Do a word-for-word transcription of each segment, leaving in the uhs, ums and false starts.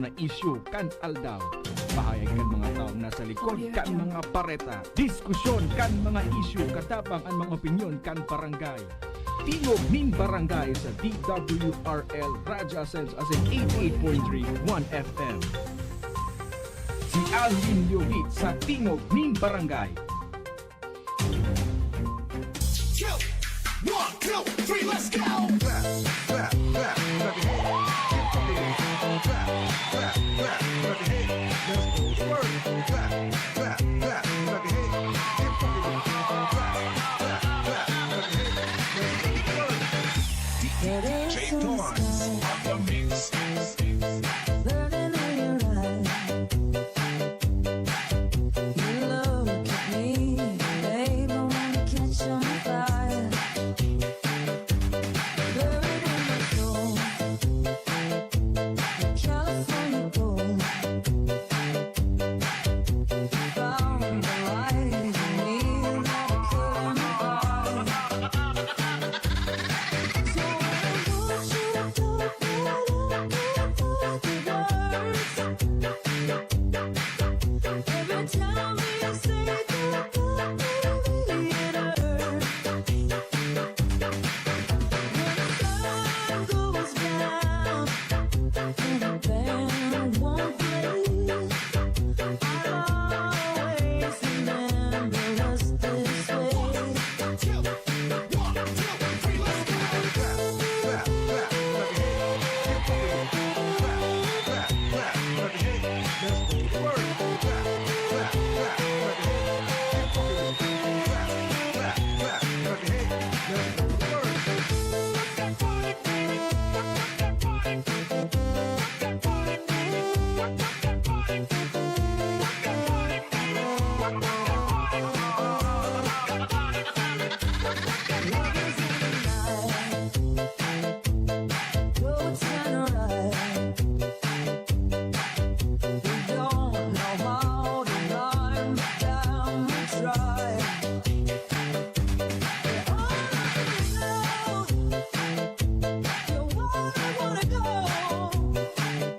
na isyu kan aldaw. Pahayag kan mga taong nasa likod kan mga bareta. Diskusyon kan mga isyu, katapang an mga opinyon kan barangay. Tingog nin Barangay sa D W R L Radyo Asenso, as in eighty-eight point three One F M. Si Alvin Leovit sa Tingog nin Barangay. Go! One, two, three, let's go! Clap, clap, clap, clap your hands. Keep popping. Clap, clap, clap, clap your hands. Let's go to work. Clap, clap, clap, clap your hands. Keep popping. Clap, clap, clap, clap your hands. Let's go to work. D J Torrance on the mix. Burning in your eyes. You look at me, babe, I wanna catch on fire. Buried in my soul, California gold. Found the light in me, never could have been. So I want you to talk, but I can't find the words. Every time you say goodbye, baby, it hurts. When the sun goes down and the band won't play, I'll always remember us this way.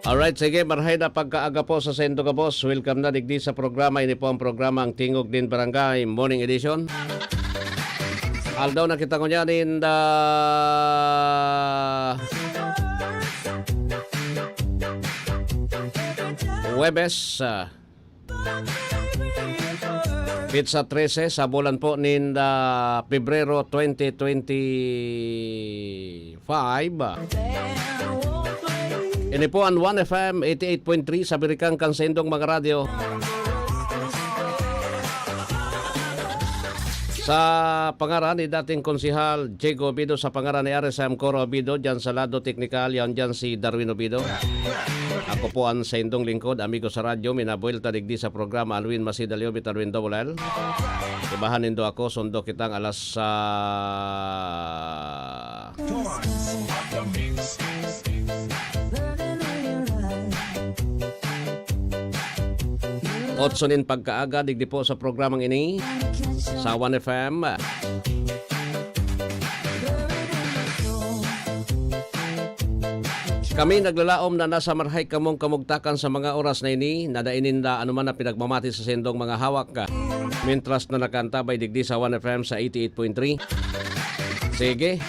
Alright, sige, marhay na pagkaaga po sa saindo gabos. Welcome na digdi sa programa. Ini po ang programa, ang Tingog nin Barangay Morning Edition. Aldaw na kita ngunyan in the Huwebes, ah, petsa trese sa bulan po nin, ah, Pebrero twenty twenty-five. Ini po an One F M eighty-eight point three sa birikang kan saindong mga radyo. Sa pangaran ni dating Konsehal Diego Obido, sa pangaran ni R S M Coro Obido, diyan sa lado teknikal, yan diyan si Darwin Obido. Ako po ang saindong lingkod, amigo sa radyo, minabuelta digdi sa programa Alwin Masida Leovit, Alwin Double L. Ibahan nindo ako, sundo kitang alas, ah, otso nin pagkaaga, digdi po sa programang ini, sa One F M. Kami naglalaom na nasa marhay kamong kamugtakan sa mga oras na ini, na dai ninda anuman na pinagmamati sa saindong mga hawak, ah, mintras na nakaantabay digdi sa One F M sa eighty-eight point three. Sige.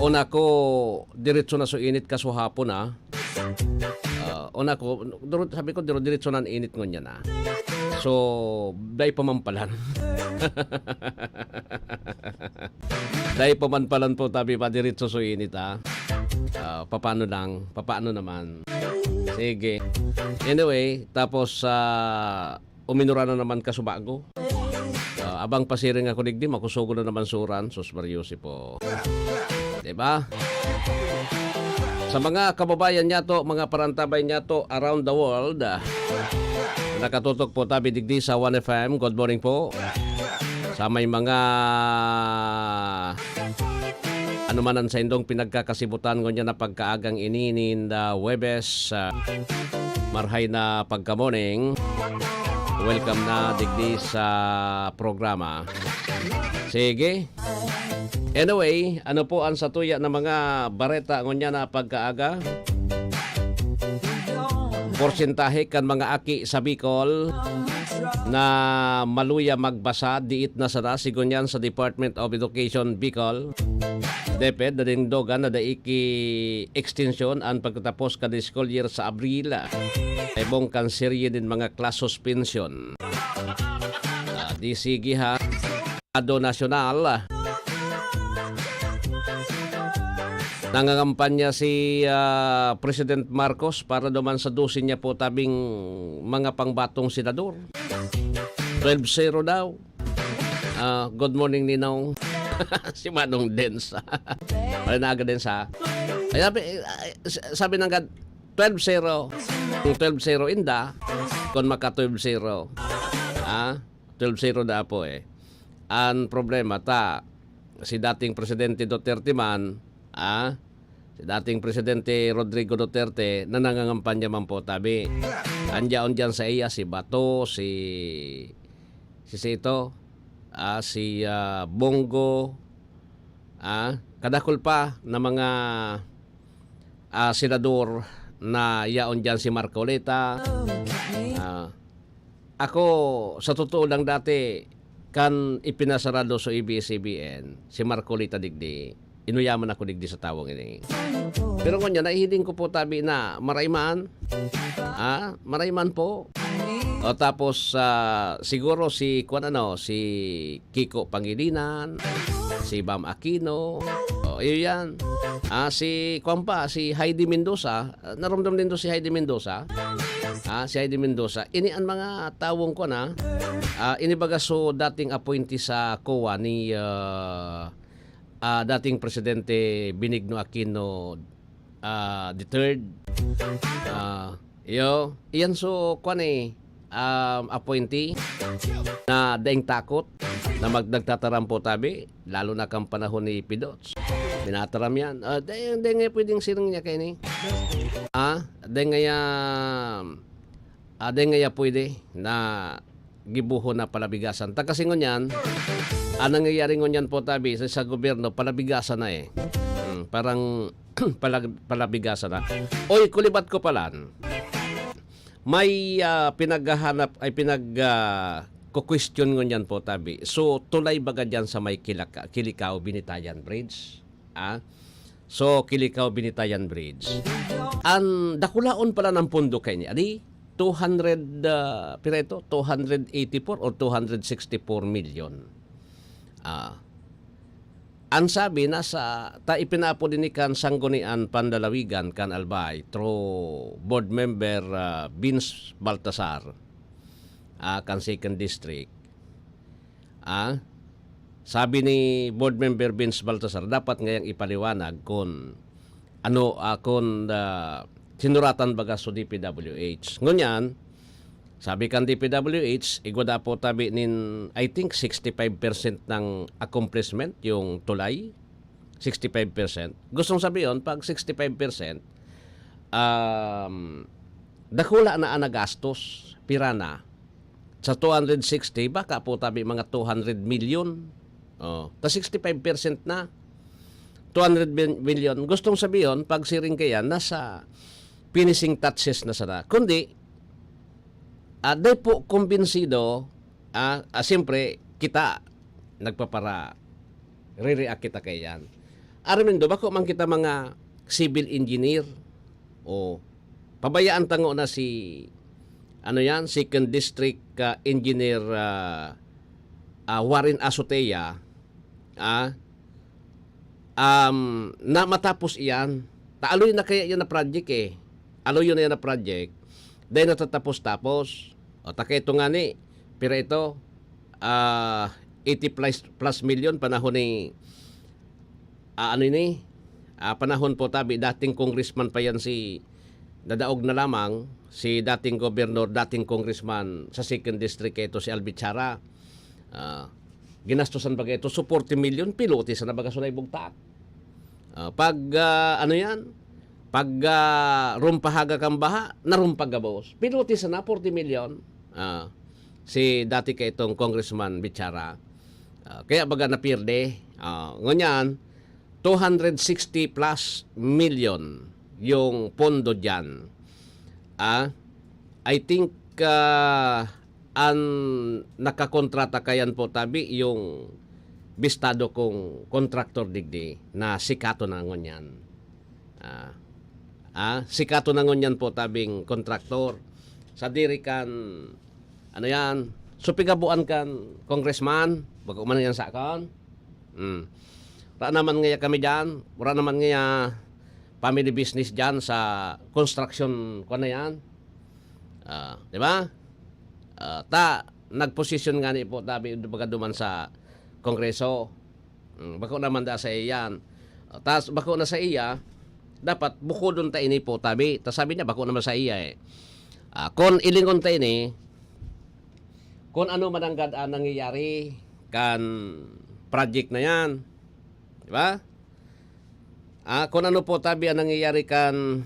Una ko, diretso na so init kasuhapon, ah. Ah, una ko, duro-, sabi ko, diro-, diretso na an init ngunyan, ah. So, dai pa man palan. Dai pa man palan po, tabi pa, diretso so init, ah. Ah, papaano lang? Papaano naman? Sige. Anyway, tapos, ah, uminura na naman kasubago. Ah, abang pasiring ako digdi, makusogon na naman suran. Sus, Mario, si po. Diba? Sa mga kababayan niyato, mga parantabay niyato around the world, ah, nakatutok po tabi digdi sa One F M. Good morning po. Sa may mga ano man ang saindong pinagkakasibutan ngunyan na pagkaagang ini nin, ah, Huwebes, ah, marhay na pagka-morning. Welcome na digdi sa programa. Sige. Anyway, ano po ang satuya na mga bareta ngunyan na pagkaaga? porsyentahe kan mga aki sa Bicol na maluya magbasa, diit na sana, sigon yan sa Department of Education Bicol, DepEd, nanindogan na dai ki extension an pagtatapos kan school year sa Abril, kaibong kan serye nin mga class suspension. Ah, di sige ha. Senado Nasyonal. Nangangampanya si, ah, President Marcos para duman sa dose niya po tabing mga pangbatong senador. Twelve zero daw. Ah, good morning, Ninong. Si Manong Dens. Ay, naaga din sa. Ay, sabi, ay, sabi ng gad, twelve zero. Kung twelve zero inda, kung maka twelve zero. Ah, twelve zero na po eh. Ang problema ta, si dating Presidente Duterte man, ah, si dating Presidente Rodrigo Duterte na nangangampanya man po tabi. Andiyaon dyan sa iya si Bato, si, si Sito, ah, si, ah, Bongo, ah, kadakul pa na mga, ah, senador na yaon dyan si Marcoleta. Ah, ako, sa totoo lang dati, kan ipinasarado sa A B S C B N, si Marcoleta digdi, inuyaman ako digdi sa tawong ini. Pero ngunyan, nahihiling ko po tabi na maray man, ah, maray man po. O tapos, ah, siguro si, kwan ano, si Kiko Pangilinan, si Bam Aquino, o iyo yan. Ah, si, kwan pa, si Heidi Mendoza, ah, narumdam nindo si Heidi Mendoza? Ah, si Heidi Mendoza. Ini an mga tawong ko na, ah, ini baga so dating appointee sa COA ni, ah, ah, dating Presidente Benigno Aquino, ah, the third. Ah, iyo, iyan so, kwan eh, um, appointee na daing takot na mag-, nagtataram po tabi, lalo na kan panahon ni Pidots. Minataram yan. Ah, dai, dai nga pwedeng siring niya kaini. Ah, dai nga ya, ah, dai nga ya pwede na gibohon na palabigasan. Ta kasi ngunyan, ang nangyayari ngunyan po tabi sa, sa gobyerno, palabigasan na eh. Hmm, parang palag-, palabigasan na. Oy, kulibat ko palan. May, ah, pinaghahanap, ay pinag, ah, kukwestiyon ngunyan po tabi. So, tulay baga dyan sa may Kilaka-, Kilikao, Binitayan Bridge? Ah? So, Kilikao, Binitayan Bridge. An dakulaon pala ng pondo kay ni, adi, two hundred, ah, pira ito? Two hundred eighty-four or two hundred sixty-four million. Ah. An sabi, nasa, ta ipinaapod ini kan Sanggunian Panlalawigan kan Albay through board member, ah, Vince Baltasar, ah, kan Second District. Ah, sabi ni Board Member Vince Baltasar, dapat ngayang ipaliwanag kun ano, ah, kun, ah, sinuratan baga so D P W H. Ngunyan, sabi kan D P W H, igwa daw po tabi nin, I think, sixty-five percent ng accomplishment, yung tulay. Sixty-five percent. Gustong sabihin, pag sixty-five percent, um, dakula na ang nagastos, pira na. Sa two hundred sixty, baka po tabi mga two hundred million. Oh, ta sixty-five percent na. Two hundred million. Gustong sabihin, pag siring kaya, nasa finishing touches na sana. Kundi, ah, di po kumbinsido, ah, ah, siyempre, kita, nagpapara, re-react kita kay yan. Aram nindo, bako man kita mga civil engineer, o pabayaan tango na si, ano yan, Second District, ah, Engineer, ah, ah, Warren Azotea, ah, um, na matapos iyan. Ta aloy na kaya yan na project eh. Aloy yun na yan na project. Dahil natatapos-tapos. O, ta kaya ito nga ni, pira ito, ah, eighty plus, plus million panahon ni, ah, ano ini? Ah, panahon po tabi, dating congressman pa yan si, nadaog na lamang, si dating gobernador, dating congressman sa Second District, ito si Albi Chara. Ah, ginastosan baga ito, so forty million, pilote sana baga sulay bugtak. Ah, pag, ah, ano yan? Pag, ah, rumpahaga kang baha, narumpag gabos. Pilote sana, forty million. Ah, si dati ka itong Congressman Bichara. Ah, kaya baga napirde. Ah, ngunyan, two hundred sixty plus million yung pondo dyan. Ah, I think, ah, an nakakontrata kayan po tabi yung bistado kong kontraktor digdi na si Kato na ngunyan. Ah, ah, si Kato na ngunyan po tabing kontraktor. Sadiri kan, ano yan, supigabuan kan congressman, bago man yan sa akon. Hmm. Wala naman ngaya kami dyan, wala naman ngaya family business dyan sa construction, kwan na yan. Ah, di ba? Ah, ta, nagposisyon nga ni po tabi, baga duman sa Kongreso. Hmm, bako naman da sa iyan. Ah, tas bako na sa iya, dapat bukodon ta ini po tabi. Ta sabi niya, bako naman sa iya eh. Ah, kung ilingon ta ini, kung ano mananggad ang nangyayari kan project na yan. Di ba? Ah, kung ano po tabi ang nangyayari kan,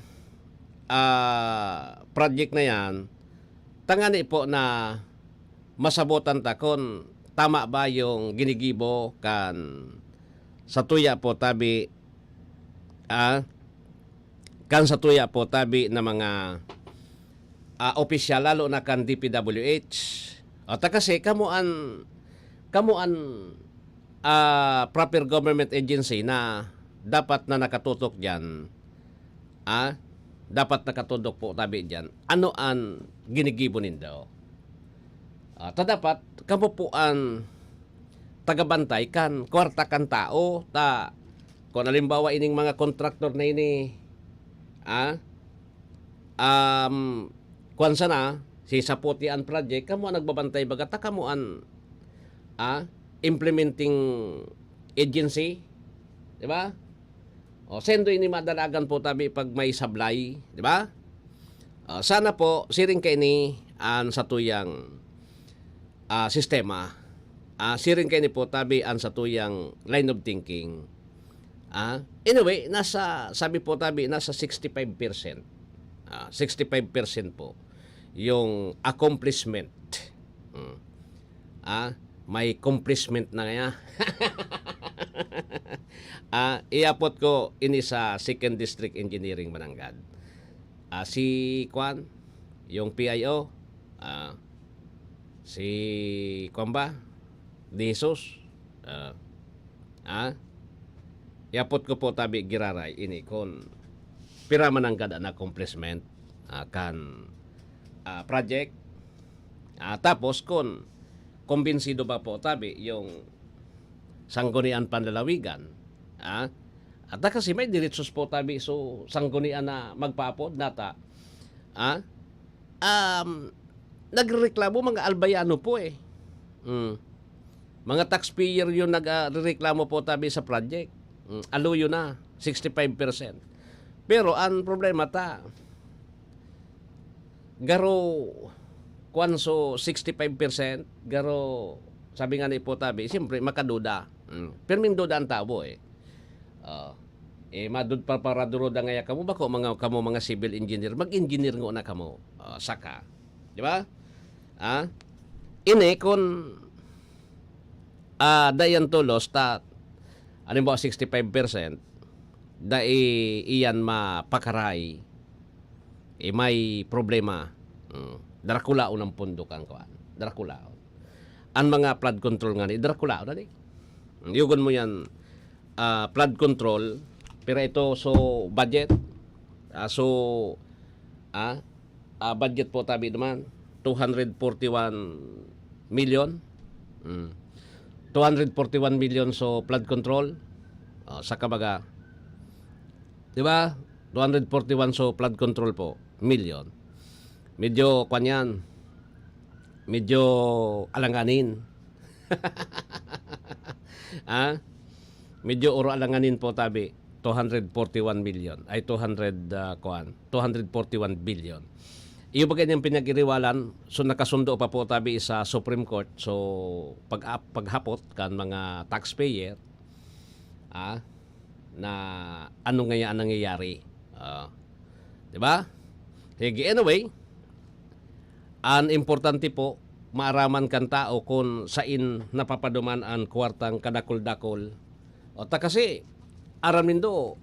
ah, project na yan, tangani po na masabotan ta kung tama ba yung ginigibo kan satuya po tabi, ah, kan satuya po tabi na mga, ah, opisyal, lalo na kan D P W H. O, ta kasi kamo an, kamo an, ah, proper government agency na dapat na nakatutok diyan. Ah, dapat nakatutok po tabi diyan. Ano an ginigibo nindo? Ah, ta dapat kamo po an tagabantay kan kwarta kan tao. Ta, kung halimbawa ining mga kontraktor na ini, ah, um, kwan sana, si Sapoti an project, kamo an nagbabantay baga, ta kamo an, ah, implementing agency, di ba? O, sendo ini madalagan po tabi pag may sablay, di ba? O, sana po, siring kaini an satuyang, ah, sistema. Ah, siring kaini po tabi an satuyang line of thinking. Ah, anyway, nasa, sabi po tabi, nasa sixty-five percent. Ah, sixty-five percent po yung accomplishment. Hmm. Ah, may accomplishment na kaya. Ah, iapot ko ini sa Second District Engineering Mananggad. Ah, si Kwan, yung P I O, ah, si Kwan ba? De Jesus. Ah, ah, iapot ko po tabi giraray ini kun pira mananggad an accomplishment, ah, kan, ah, project. Ah, tapos kun kumbinsido ba po tabi yung Sanggunian Panlalawigan, ah, at na kasi may diretsos po tabi so Sanggunian na magpaapod nata, ah, um, nagrereklamo mga Albayano po eh. Mm. Mga taxpayer yung nagrereklamo po tabi sa project. Mm, aluyo na, sixty-five percent. Pero ang problema ta, garo, kwan so sixty-five percent, garo, sabi nga ni po tabi, siyempre, makaduda. Mm. Pirming duda ang tao eh. Ah, eh, madud pa paraduruda ngaya kamo, bako mga, kamo mga civil engineer, mag-engineer ngona kamo. Ah, saka. Di ba? Ah? Ini kun, ah, dai yan tolos ta, halimbawa, sixty-five percent, dai iyan mapakaray, eh, may problema. Mm. Drakulaon ang pondo kan kuan. Drakulaon. Ang mga flood control nga ni, drakulaon na ni. Yugon mo yan, ah, flood control, pero ito, so, budget, ah, so, ah, ah, budget po tabi naman, two hundred forty-one million. Mm. Two hundred forty-one million so flood control. Ah, sa kabaga, di ba? Two hundred forty-one so flood control po, million. Medyo, kwan yan, medyo alanganin. Ah? Medyo oro alanganin po tabi, two hundred forty-one million. Ay, two hundred, ah, kuan, two hundred forty-one billion. Iyo baga niyang pinag-iriwalan, so nakasundo pa po tabi sa Supreme Court. So, pag-, paghapot kan mga taxpayer, ah, na ano ngaya ang nangyayari. Ah, di ba? Sige, anyway, ang importante po, maaraman kan tao kun sain napapaduman an kwartang kadakul-dakul. O, ta kasi, aram nindo,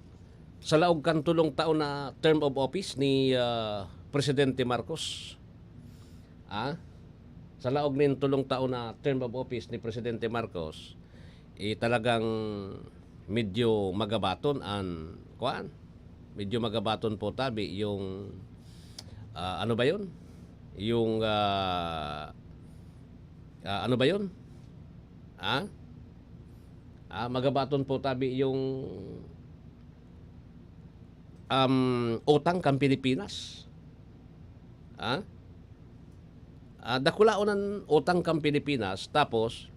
sa laog kan tolong taon na term of office ni, ah, Presidente Marcos, Ah, sa laog nin tolong taon na term of office ni Presidente Marcos, eh, talagang medyo magabaton an, kuwan, medyo magabaton po tabi yung, ah, ano ba yun? Yung, ah, ah, ano ba yun? Ah? Ah, magabaton po tabi yung, um, utang kan Pilipinas. Ah? Ah, dakulaon an utang kan Pilipinas, tapos,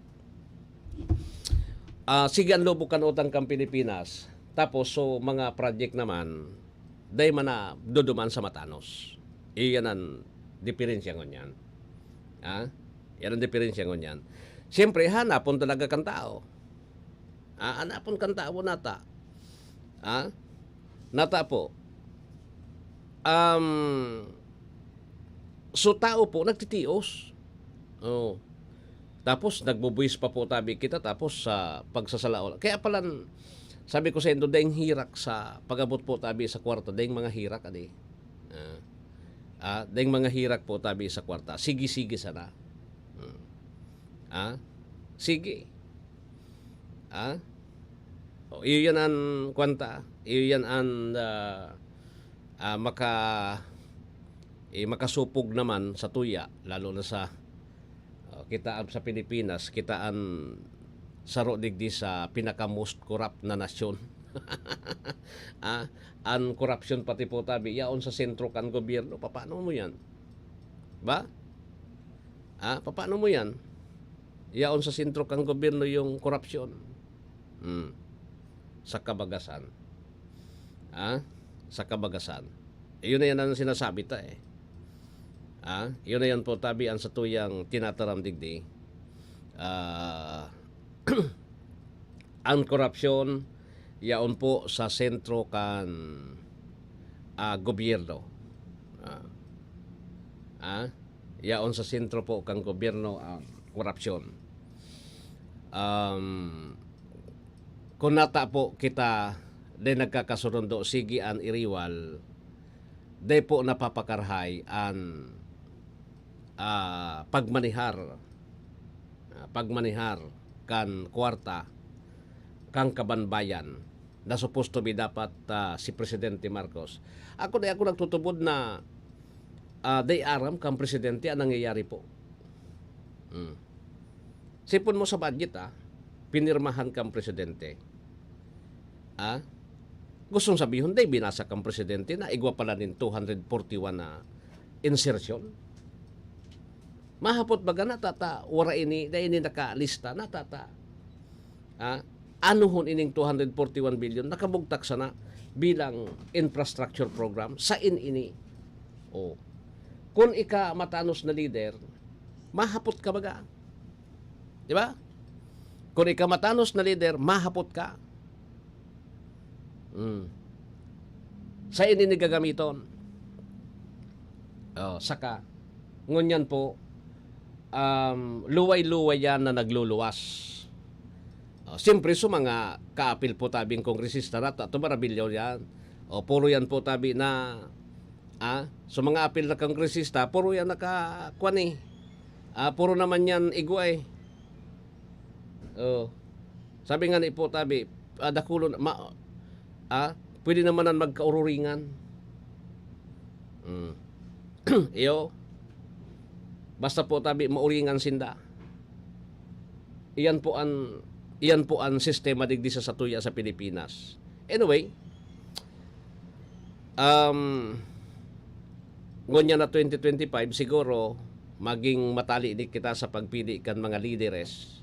ah, sige an lubog kan utang kan Pilipinas, tapos so mga project naman, dai man naduduman sa matanos. Iyan an diferensya ngunyan. Ah? Yan ang diferensya ngunyan. Siyempre, hanapon talaga kan tao. Ah, hanapon kan tao nata. Ah? Nata po. Um, so tao po, nagtitios. Oh. Tapos, nagbubuwis pa po tabi kita, tapos sa pagsasalaol. Kaya palan, sabi ko sa indo, daing hirak sa pag-abot po tabi sa kwarta, daing mga hirak, adi. Ah, ah, daing mga hirak po tabi sa kwarta. Sige-sige sana. Hmm. Ah, sige. Ah? O, iyo yan an, kwanta. Iyo yan an, ah, ah, maka-, eh, makasupog naman sa tuya, lalo na sa, oh, kita an sa Pilipinas, kita an saro digdi sa pinaka-most corrupt na nasyon. Ah, an korupsyon pati po tabi, yaon sa sentro kan gobyerno. Papaano mo yan? Ba? Ah, papaano mo yan? Yaon sa sentro kan gobyerno yung korupsyon. Hmm. Sa kabagasan. Ah, sa kabagasan. Iyon na yan ang sinasabi ta eh. Ah, yun na yan po tabi an satuyang tinataram digdi. Ah, ang korupsyon, yaon po sa sentro kan, ah, gobyerno. Ah, ah, yaon sa sentro po kan gobyerno ang korupsyon. Um, kung nata po kita, dai nagkakasurundo, sige an iriwal, dai po napapakarahay an, ah, pagmanihar, ah, pagmanihar kan kwarta kan kabanbayan na supposed to be dapat, ah, si Presidente Marcos. Ako, dai ako nagtutubod na, ah, dai aram kan presidente an nangyayari po. Hmm. Sipon mo sa budget, ah, pinirmahan kan presidente. Ah? Gustong sabihon, dai binasa kan presidente na igwa pala nin two hundred forty-one na insertion? Mahapot baga na tata, wara ini, dai ini nakalista na tata. Ah? Anuhon ining two hundred forty-one billion, nakabugtak sana bilang infrastructure program, sain ini? Oh. Kun ika matanos na leader, mahapot ka baga. Di ba? Kun ika matanos na leader, mahapot ka. Hmm. Sain ini gagamiton? Oh, saka, ngunyan po, um, luway-luway yan na nagluluwas. Oh, siyempre, sa mga kaapil po tabing kongresista na, ta-, tumarabilyo yan. O, puro yan po tabi na, ah, sa mga apil na kongresista, puro yan naka, kwan eh. Ah, puro naman yan igwa eh. Oh. Sabi nga ni po tabi, ah, dakulon, ma-, ah, pwede naman nan magkaururingan. Mm. Iyo, basta po tabi, mauringan sinda. Iyan po an, iyan po an sistema digdi sa satuya sa Pilipinas. Anyway, um, ngunyan na twenty twenty-five, siguro, maging matali ni kita sa pagpili kan mga lideres.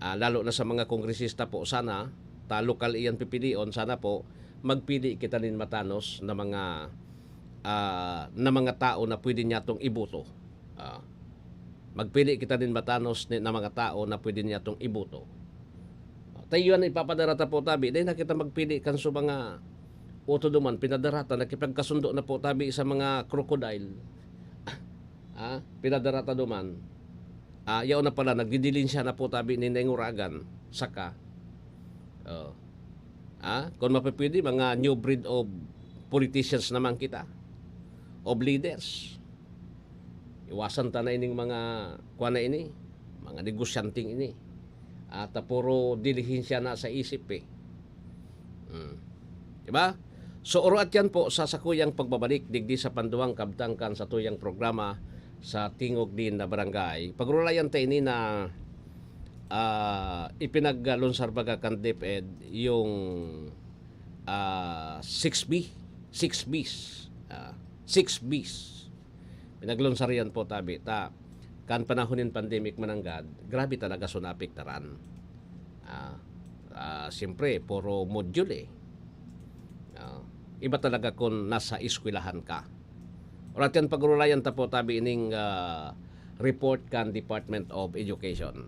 Ah, lalo na sa mga kongresista po, sana, ta lokal iyan pipilion, sana po, magpili kita nin matanos na mga, ah, na mga tao na pwede niyatong iboto. Ah, magpili kita nin matanos ni, na mga tao na pwede niyatong iboto. Ah, ta iyan ipapadara ta po tabi, dai na kita magpili kan sa mga uto duman, pinadara ta, nakipagkasundo na po tabi sa mga crocodile. Ah, pinadara ta duman. Ah, yaon na pala, nagdidilinsya na po tabi ni Neng Uragan, saka. Oh. Ah, kung mapipwede, mga new breed of politicians naman kita. Of leaders. Iwasan ta na ining mga, kuwan na ini, mga negosyanteng ini. At, ah, puro dilihensya na sa isip, eh. Hmm. Di ba? So, oro at yan po sa sakuyang pagbabalik digdi sa panduwang kabtang kan satuyang programa sa Tingog nin Barangay. Pag-urulayan ta ini na, ah, ipinaglunsar baga kan DepEd yung, ah, six B, six Bs. Ah, six Bs. Pinaglunsar yan po, tabi. Ta, kan panahon nin pandemic mananggad, grabe talaga so naapektaran. Ah, ah, siyempre, puro module eh. Ah, iba talaga kung nasa eskwelahan ka. Orat yan, pag-urulayan ta po, tabi, ining, ah, report kan Department of Education.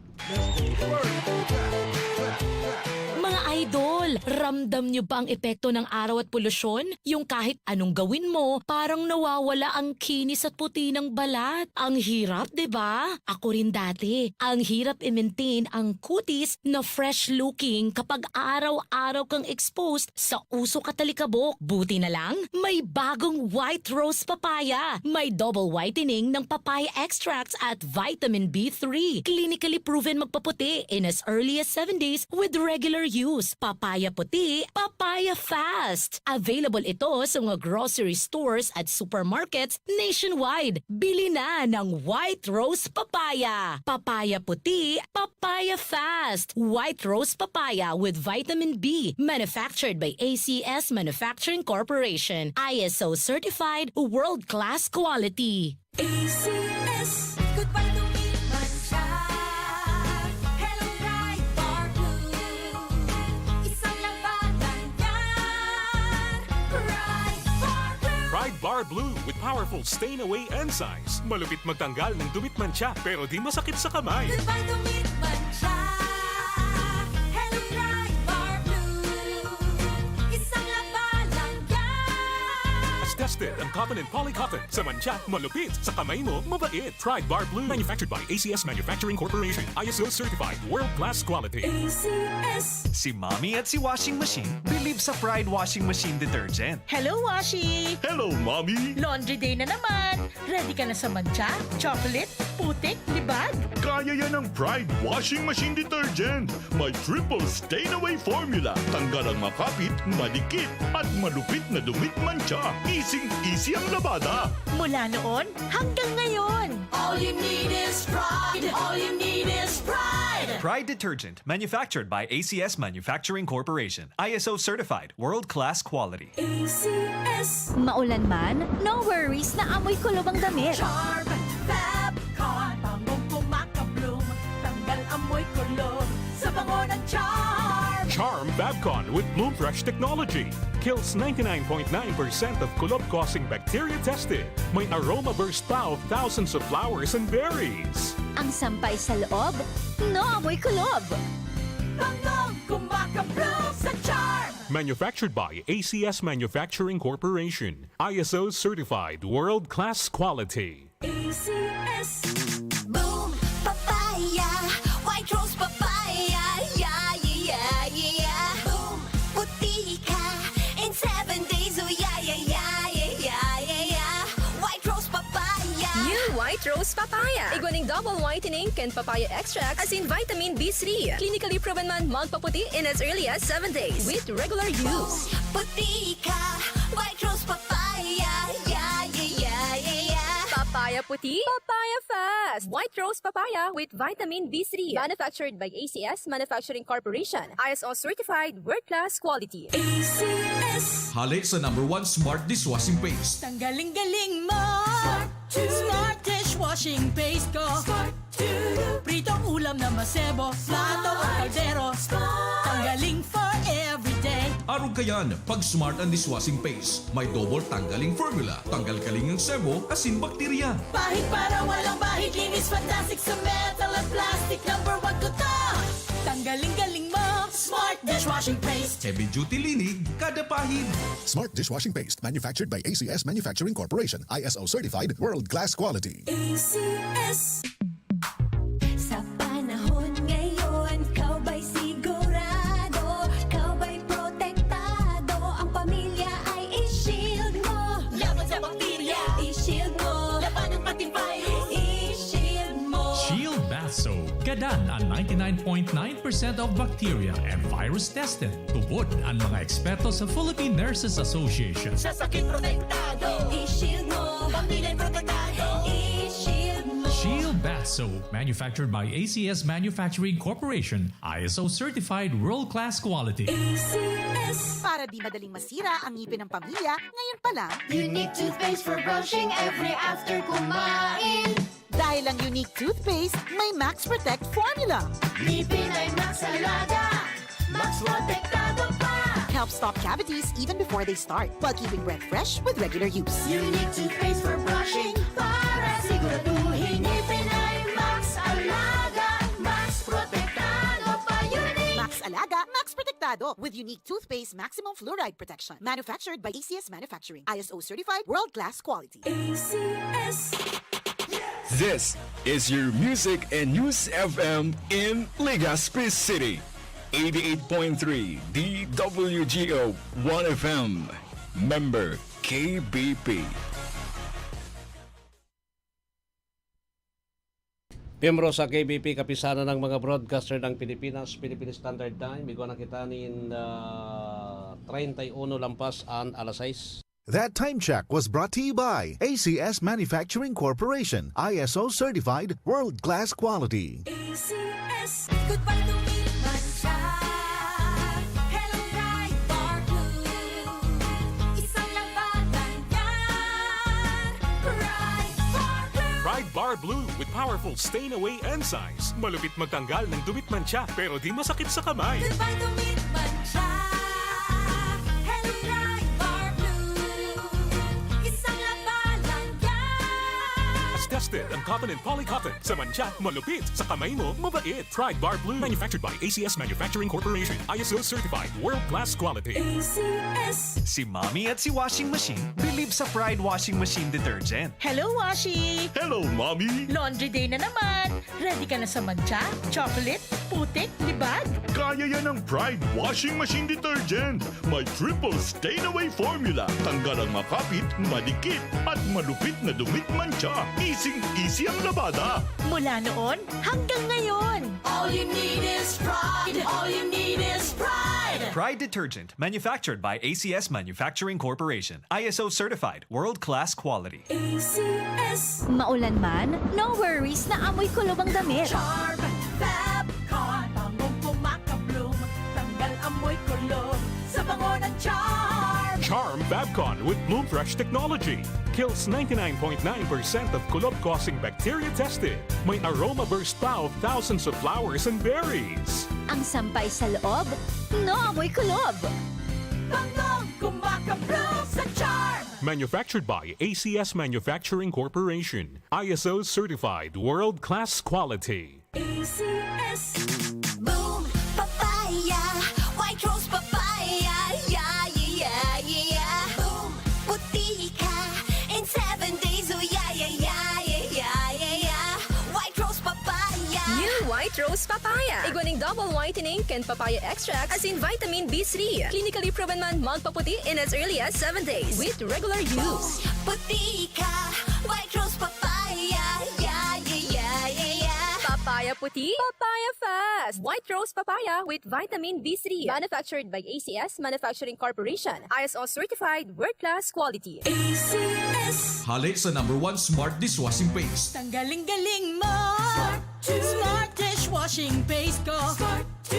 Mga idol, ramdam nyo ba ang epekto ng araw at polusyon? Yung kahit anong gawin mo, parang nawawala ang kinis at puti ng balat. Ang hirap, di ba? Ako rin dati. Ang hirap i-maintain ang kutis na fresh-looking kapag araw-araw kang exposed sa usok at alikabok. Buti na lang, may bagong White Rose Papaya. May double whitening ng papaya extracts at vitamin B three. Clinically proven magpaputi in as early as seven days with regular use. Papaya puti, papaya fast. Available ito sa mga grocery stores at supermarkets nationwide. Bili na ng White Rose Papaya. Papaya puti, papaya fast. White Rose Papaya with vitamin B. Manufactured by A C S Manufacturing Corporation. I S O certified, world-class quality. A C S. Goodbye dumi, mantsa. Hello, Pride Bar Blue. Isang labanan yan. Pride Bar Blue. Pride Bar Blue with powerful stain away enzymes. Malupit magtanggal ng dumi't mantsa, pero di masakit sa kamay. Goodbye dumi, mantsa. Hello, Pride Bar Blue. Isang labanan yan. As tested ang cotton and poly cotton. Sa mantsa, malupit. Sa kamay mo, mabait. Pride Bar Blue. Manufactured by A C S Manufacturing Corporation. I S O certified. World class quality. A C S. Si Mommy at si Washing Machine believe sa Pride Washing Machine Detergent. Hello, Washi! Hello, Mommy! Laundry day na naman! Ready ka na sa mantsa, chocolate, putik, libag? Kaya yan ng Pride Washing Machine Detergent. May triple stain away formula. Tanggal ang makapit, madikit, at malupit na dumi't mantsa. Easy-easy ang labada. Mula noon hanggang ngayon. All you need is Pride. All you need is Pride. Pride Detergent, manufactured by A C S Manufacturing Corporation. I S O certified, world-class quality. A C S. Maulan man, no worries na amoy kulob ang damit. Charm Fab Con, bangong kumakabloom, tanggal amoy kulob sa bango ng Charm. Charm Fab Con with Bloom Fresh technology kills ninety-nine point nine percent of kulob-causing bacteria tested. May aroma burst pa of thousands of flowers and berries. Ang sampay sa loob, no amoy kulob. Bangong kumakabloom sa Charm. Manufactured by A C S Manufacturing Corporation. I S O certified, world-class quality. A C S. Boom Papaya, White Rose Papaya, yeah, yeah, yeah, yeah. Boom, puti ka in seven days, oh yeah, yeah, yeah, yeah, yeah, yeah, yeah. White Rose Papaya. New White Rose Papaya. Igwa ning double whitening kan papaya extract asin vitamin B three. Clinically proven man magpaputi in as early as seven days with regular use. Puti ka, White Rose Papaya, yeah, yeah, yeah, yeah, yeah. Papaya puti, papaya fast. White Rose Papaya with vitamin B three. Manufactured by A C S Manufacturing Corporation. I S O certified, world-class quality. A C S. Hale sa number one smart dishwashing paste. Tanggaling-galing mo. Smart to. Smart dishwashing paste ko. Smart to. Pritong ulam na masebo, plato o kaldero. Smart. Tanggaling for everyday. Arog kayan, pag Smart ang dishwashing paste. May double tanggaling formula. Tanggal kaling ang sebo, asin bakterya. Pahid para walang bahid, linis fantastic sa metal at plastic. Number one ko to. Tanggaling-galing mo. Smart dishwashing paste. Heavy duty linig, kada pahid. Smart dishwashing paste, manufactured by A C S Manufacturing Corporation, I S O certified, world class quality. A C S. Sa panahon ngayon, ikaw ba'y sigurado? Ikaw ba'y protektado? Ang pamilya ay i-shield mo. Laban sa bakterya, i-shield mo. Laban ng pati virus, Gadan ang ninety-nine point nine percent of bacteria and virus tested. Tubod ang mga eksperto sa Philippine Nurses Association. Sa sakit protektado. I-shield mo. Pamilya protektado. I-shield mo. Shield Bath Soap, manufactured by A C S Manufacturing Corporation, I S O certified world-class quality. A C S. Para di madaling masira ang ngipin ng pamilya, ngayon pa lang. Unique toothpaste for brushing every after kumain. Dahil ang Unique Toothpaste may Max Protect Formula. Ngipin ay Max Alaga, Max Protektado pa. Help stop cavities even before they start, while keeping breath fresh with regular use. Unique toothpaste for brushing para siguraduhin ngipin ay Max Alaga, Max Protektado pa. Unique. Max Alaga, Max Protektado with Unique Toothpaste Maximum Fluoride Protection. Manufactured by A C S Manufacturing. I S O certified, world-class quality. A C S. This is your Music and News F M in Legazpi City. Eighty-eight point three D W G O One F M. Member K B P. Miyembro sa K B P, Kapisanan ng mga Broadcaster ng Pilipinas, Philippine Standard Time. Igwa na kita nin, ah, treinta y uno lampas an alas sais. That time check was brought to you by A C S Manufacturing Corporation, I S O certified, world-class quality. A C S. Goodbye to me, mancha. Hello, Pride Bar Blue. Isang labanan yan. Pride Bar Blue. Pride Bar Blue with powerful stain away enzymes. Malupit magtanggal ng dumi at mancha, pero di masakit sa kamay. Goodbye to me, mancha. Hello, Pride Bar Blue. Isang labanan yan. Tested ang cotton and polycotton. Sa mancha, malupit. Sa kamay mo, mabait. Pride Bar Blue. Manufactured by A C S Manufacturing Corporation. I S O certified. World class quality. A C S. Si Mommy at si Washing Machine believe sa Pride Washing Machine Detergent. Hello, Washi! Hello, Mommy! Laundry day na naman! Ready ka na sa mancha, chocolate, putik, libag? Kaya yan ng Pride Washing Machine Detergent. May triple stain away formula. Tanggal ang makapit, madikit, at malupit na dumi't mancha. Easing-easy ang labada. Mula noon hanggang ngayon. All you need is Pride. All you need is Pride. Pride Detergent, manufactured by A C S Manufacturing Corporation. I S O certified, world-class quality. A C S. Maulan man, no worries na amoy kulob ang damit. Charm Fab Con, bangong kumakabloom, tanggal amoy kulob sa bango ng Charm. Charm Fab Con with Bloom Fresh technology kills ninety-nine point nine percent of kulob-causing bacteria tested. May aroma burst pa of thousands of flowers and berries. Ang sampay sa loob, no amoy kulob. Bangong kumakabloom sa Charm. Manufactured by A C S Manufacturing Corporation. I S O certified world-class quality. A C S. Boom Papaya, White Rose Papaya, yeah, yeah, yeah, yeah, yeah. Boom Puti ka in seven days, oh, yeah, yeah, yeah, yeah, yeah, yeah, yeah. White Rose Papaya. New White Rose Papaya. Igwa ning double whitening kan papaya extract asin vitamin B three. Clinically proven man magpaputi in as early as seven days with regular use. Puti ka, White Rose Papaya, yeah, yeah, yeah, yeah, yeah. Papaya puti, papaya fast. White Rose Papaya with vitamin B three. Manufactured by A C S Manufacturing Corporation. I S O certified, world-class quality. A C S. Hale sa number one smart dishwashing paste. Tanggaling-galing mo! Smart two. Smart dishwashing paste ko. Smart two.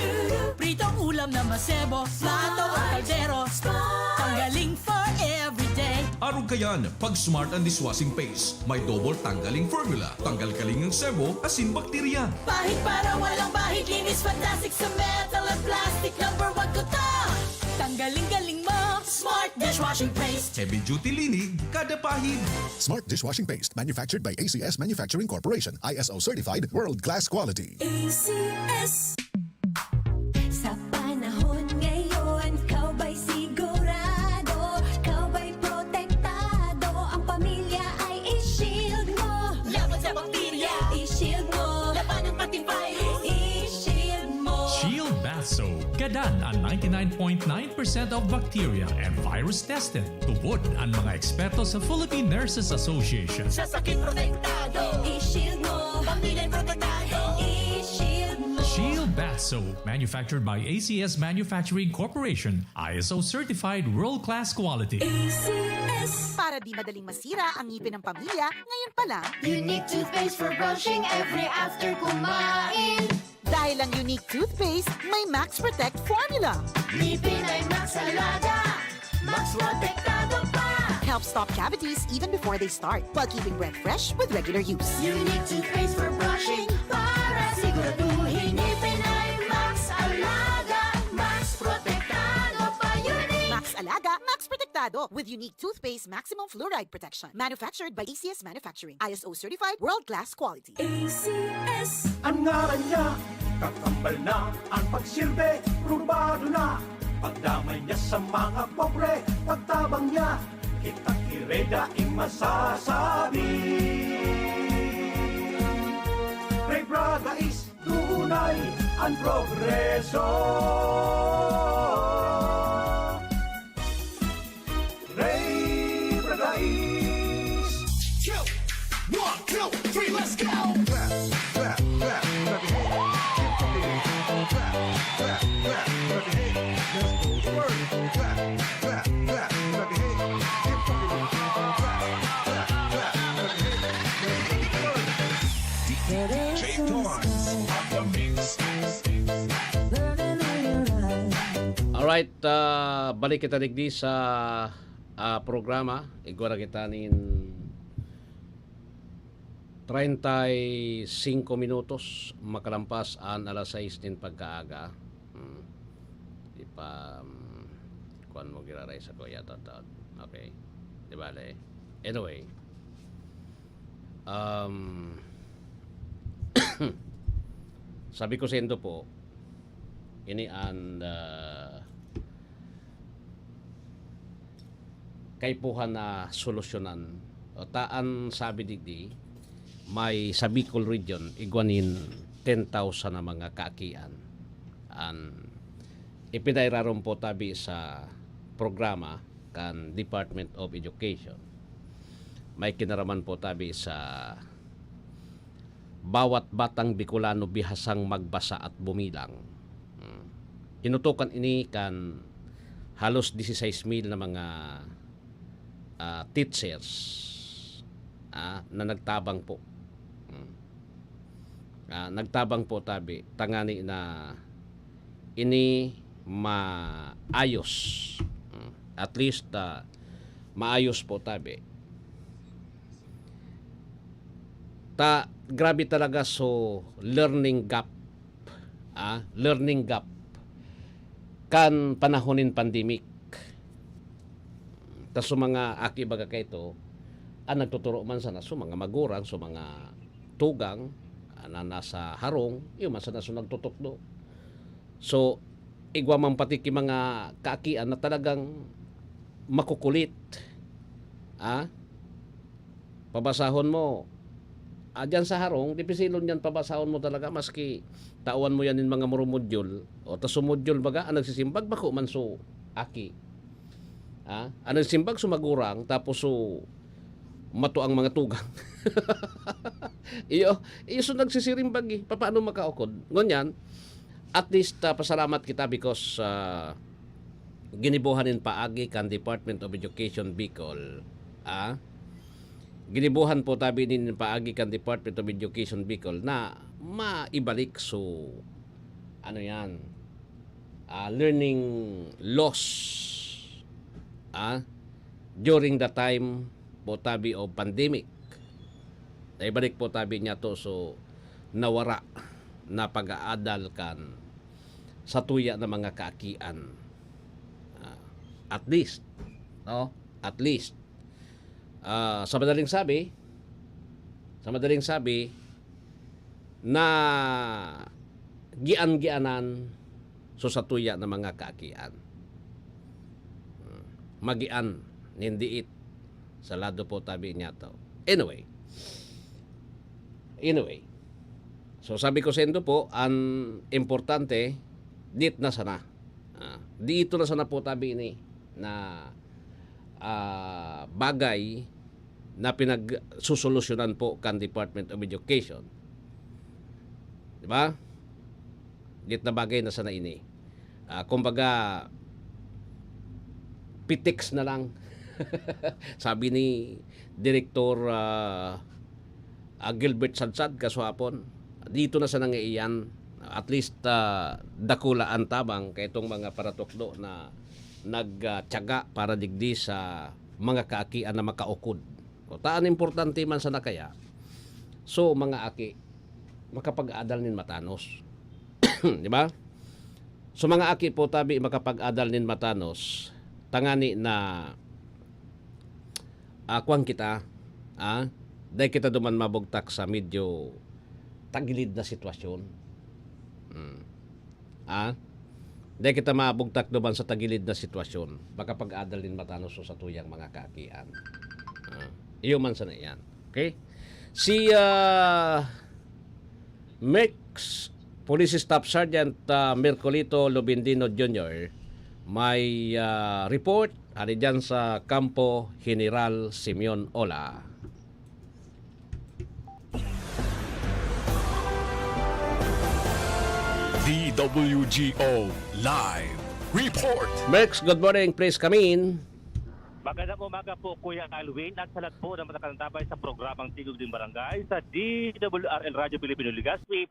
Pritong ulam na masebo, plato o kaldero. Smart. Tanggaling for everyday. Arog kayan, pag Smart ang dishwashing paste, may double tanggaling formula. Tanggal kaling ang sebo, asin bakterya. Pahid para walang bahid, linis fantastic sa metal at plastic. Number one ko to. Tanggaling-galing mo, Smart dishwashing paste. Heavy duty linig, kada pahid. Smart dishwashing paste, manufactured by A C S Manufacturing Corporation, I S O certified, world class quality. A C S. Sa panahon ngayon, ikaw ba'y sigurado? Ikaw ba'y protektado? Ang pamilya ay i-shield mo. Laban sa bakterya, i-shield mo. Labanan pati virus, i-shield mo. Shield Bath Soap. Gadan ang ninety-nine point nine percent of bacteria and virus tested. Tubod ang mga eksperto sa Philippine Nurses Association. Sa sakit protektado, i-shield mo. Pamilya protektado, i-shield So, manufactured by A C S Manufacturing Corporation, I S O certified world-class quality. A C S. Para di madaling masira ang ngipin ng pamilya, ngayon pa lang. Unique toothpaste for brushing every after kumain. Dahil ang Unique Toothpaste may Max Protect Formula. Ngipin ay Max Alaga. Max Protektado pa. Helps stop cavities even before they start, while keeping breath fresh with regular use. Unique toothpaste for brushing para siguraduhin ngipin ay Max Alaga. Max Protektado pa. Unique. Max Alaga, Max Protektado with Unique Toothpaste Maximum Fluoride Protection. Manufactured by A C S Manufacturing. I S O certified, world-class quality. A C S. Ang ngaran niya, kakambal na ang pagsilbi, probado na. Pagdamay niya sa mga pobre, pagtabang niya, kitang ire daing masasabi. Ray Braga is tunay ang progreso. Ray Braga is Yo! One, two, three, let's go! Clap, clap, clap, clap your hands. Keep fucking it. Clap, clap, clap, clap your hands. Let's go to work. Clap, clap, clap, clap your hands. Keep fucking it. Clap, clap, clap your hands. Let's go to work. D J Torrance on the mix. Alright, ah, balik kita digdi sa ah, programa. Igwa na kita nin treinta y cinco minutos makalampas an alas sais nin pagkaaga. Hmm. Di pa, um, kuan mo giraray sa ko yata taon. Okay. Di bale. Anyway. Um, sabi ko sa indo po, ini an ah, kaipuhan na solusyonan. O, ta an sabi digdi, may sa Bicol Region, igwa nin ten thousand na mga kaakian. An ipinairarom po tabi sa programa kan Department of Education. May kinaraman po tabi sa bawat batang Bicolano bihasang magbasa at bumilang. Hmm. Tinutukan ini kan halos dieciséis mil na mga ah, teachers ah, na nagtabang po. Hmm. Ah, nagtabang po tabi tangani na ini maayos. Hmm. At least ah, maayos po tabi. Ta grabe talaga so learning gap, ah, learning gap kan panahon nin pandemic. Ta so mga aki baga kaito, ang nagtuturo man sana so mga magurang, so mga tugang ah, na nasa harong, iyo man sana so nagtutukdo. So igwa man pati ki mga kaakian na talagang makukulit. Ah? Pabasahon mo. Ah, diyan sa harong, dipisilon yan pabasahon mo talaga, maski tawan mo yan nin mga murumodyol. O, tas so modyol baga, ang nagsisimbag, bako man so aki. Ah? Ang nagsisimbag, so magurang, tapos so mato ang mga tugang. Iyo, iyo so nagsisirimbag eh. Papaano makaukod? Ngunyan, at least, ah, pasalamat kita because ah, ginibohan nin paagi kan Department of Education Bicol. Ah? Ginibohan po tabi nin paagi kan Department of Education Bicol na maibalik so, ano yan, ah, learning loss ah, during the time po tabi of pandemic. Naibalik po tabi niya to so nawara na pag-aadal kan sa tuya na mga kaakian. Ah, at least, no? At least. Ah, sa madaling sabi, sa madaling sabi, na gian-gianan so sa tuya na mga kaakian. Hmm. Magian, nindiit, sa lado po tabi niya to. Anyway. Anyway. So sabi ko sa indo po, ang importante, dit na sana. Ah, dito na sana po tabi ini na ah, bagay na pinagsusolusyonan po kan Department of Education. Di ba? Gitna bagay na sana ini. Ah, kumbaga, pitex na lang. Sabi ni Direktor, ah, ah, Gilbert Sadsad kasuhapon, dito na sana nga iyan. At least, ah, dakula an tabang kaitong mga paratukdo na nagtiyaga para digdi sa mga kaakian na makaukod. O, ta an importante man sana kaya, so, mga aki, makapag-adal nin matanos. Di ba? So, mga aki po, tabi makapag-adal nin matanos, tangani na, ah, kwan kita, ah, dai kita duman mabugtak sa medyo tagilid na sitwasyon. Hmm. Ah, dai kita mabugtak duman sa tagilid na sitwasyon. Makapag-adal nin matanos sa tuyang mga kaakian. Ah, iyo man sana iyan. Okay? Si, ah, Merx Police Staff Sergeant, ah, Mercolito Lubindino Junior may, ah, report hali dyan sa Kampo General Simeon Ola. D W G O Live Report. Merx, good morning. Please come in. Magandang umaga po, Kuya Alwin, at sa lahat po ng matakantabay sa programang Tigog ng Barangay sa D W R L Radyo Pilipino Legazpi